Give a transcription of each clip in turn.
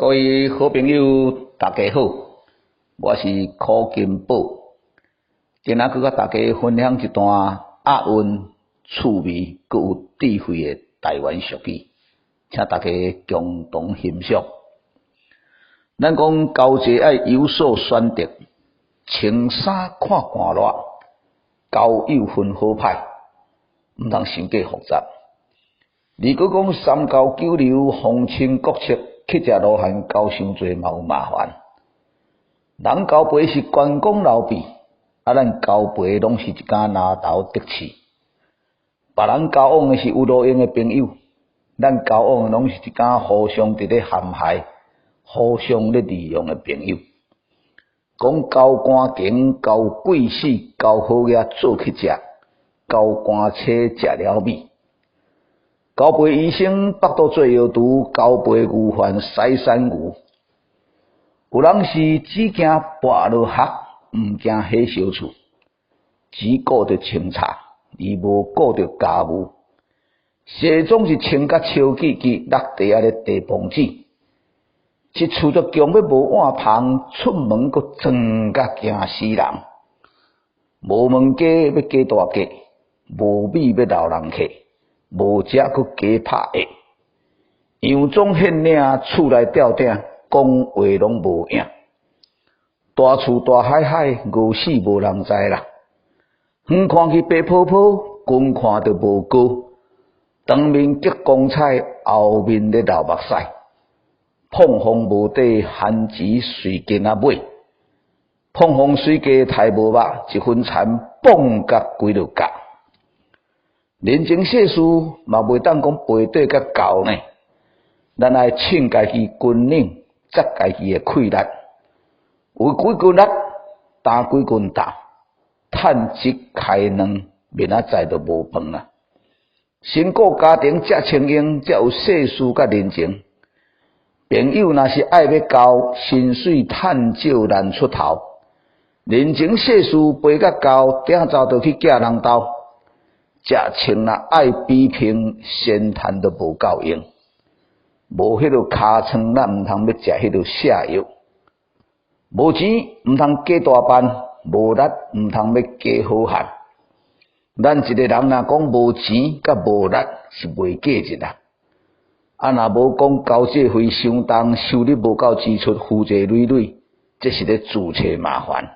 各位好朋友，大家好，我是柯金寶，今仔閣佮大家分享一段押韻、趣味、閣有智慧的台灣俗語，請大家共同欣賞。咱講交際愛有所選擇，穿衫看寒熱，交友分好歹，毋通傷過複雜。如果講三教九流、皇親國戚，去食羅漢交傷濟嘛有麻煩。人交陪是關公劉備，啊，咱交陪攏是一間拿頭得刺。別人交往的是有路用的朋友，咱交往的攏是一間互相佇咧陷害、互相咧利用的朋友。講交官景、交貴死、交好額做去食，交官車食了米。交陪醫生腹肚做藥櫥，交陪牛飯使山牛。有人是只驚跋落箬，毋驚火燒厝；只顧著清查，而無顧著家務。西裝是穿甲超記記，落地仔咧地磅子。一厝都強欲無碗芳，出門閣撞甲驚死人。無問家欲嫁大家，無米欲留人客。無食閣加拍下，洋裝現領，厝內吊鼎，講話攏無影。大厝大海海，餓死無人知啦。遠看去白泡泡，近看就無膏。當面激光彩，後面咧流目屎。膨風無底，番薯隨根仔尾。膨風水雞刣無肉，一分田蹦甲幾落角。人情世事嘛袂當講背對甲厚呢，咱愛稱家己斤兩，節家己的氣力，有幾斤力，擔幾斤重，趁一開兩，明仔載就無飯啊！先顧家庭才清閒，才有世事佮人情。朋友若是愛欲交，薪水趁少難出頭。人情世事背甲厚，鼎灶就去寄人兜。食穿若愛比拼，先趁都無夠用。無彼个尻川，咱毋通欲食彼个瀉藥。無錢毋通假大扮，無力毋通欲假好漢。咱一个人若講無錢佮無力是袂價值啦。啊，若無講交際費傷重，收入無夠支出，負債累累，這是咧自揣麻煩。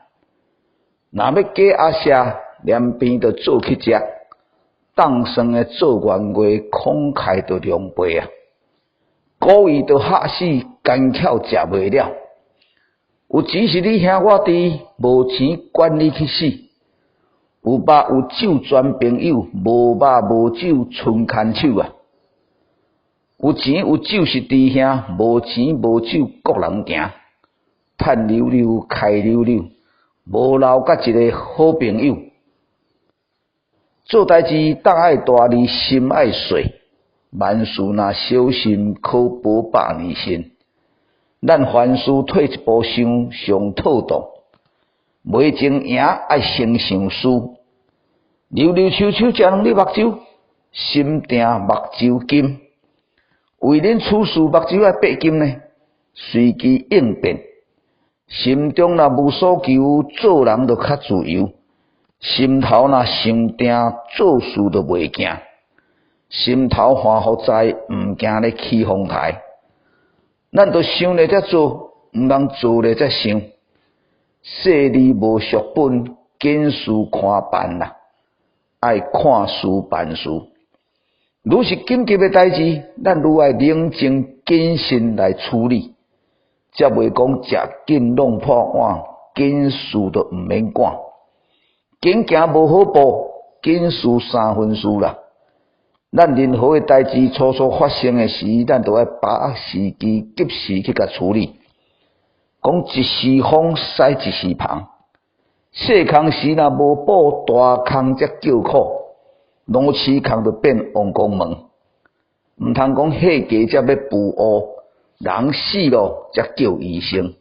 若欲假阿舍，連邊就做去食。當算的做元月，慷慨就兩倍啊！故意就嚇死，奸巧食袂了。有錢是你兄我弟，無錢管你去死。有肉有酒全朋友，無肉無酒賰牽手啊！有錢有酒是弟兄，無錢無酒各人行。趁溜溜開溜溜，無留佮一个好朋友。做代誌膽愛大而心愛細，萬事若小心，可保百年身。咱凡事退一步想，上妥當。袂爭贏愛先想輸，溜溜秋秋食兩粒目睭，心定目睭金。為人處事目睭愛八金呢，隨機應變。心中若無所求，做人就較自由。心頭若想定，做事就袂驚。心頭歡福在，毋驚咧起風台。咱著想咧才做，毋通做咧才想。細膩無俗本，緊事看辦啦。愛看事辦事。愈是緊急的代誌，咱愈愛冷靜謹慎來處理，才袂講食緊弄破碗，緊事就毋免管。緊行無好步，緊事三分事啦。咱任何的代誌初初發生的時，咱都愛把握時機，及時去共處理。講一時風駛一時帆，細空時若無補，大空才叫苦。螺絲空就變王公門。毋通講火雞才欲哺烏，人死咯才叫醫生。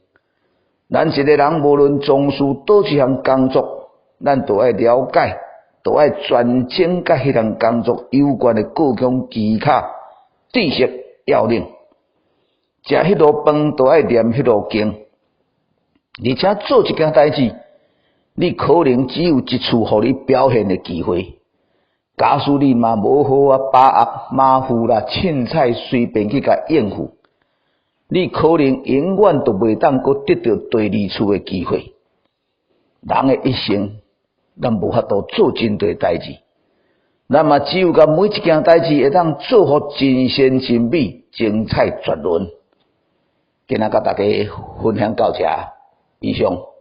咱一个人無論從事佗一項工作，咱都愛了解，都愛專精佮彼項工作有關的各種技巧、知識、要領。食彼爐飯就愛唸彼爐經，而且做一件代誌，你可能只有一次予你表現的機會。假使你嘛無好啊把握，馬虎啦，凊彩隨便去共應付，你可能永遠都袂當閣得著第二次的機會。人的一生，咱無法度做真濟代誌，咱嘛只有共每一件代誌會當做予盡善盡美、精彩絕倫。今仔共大家分享到遮，以上。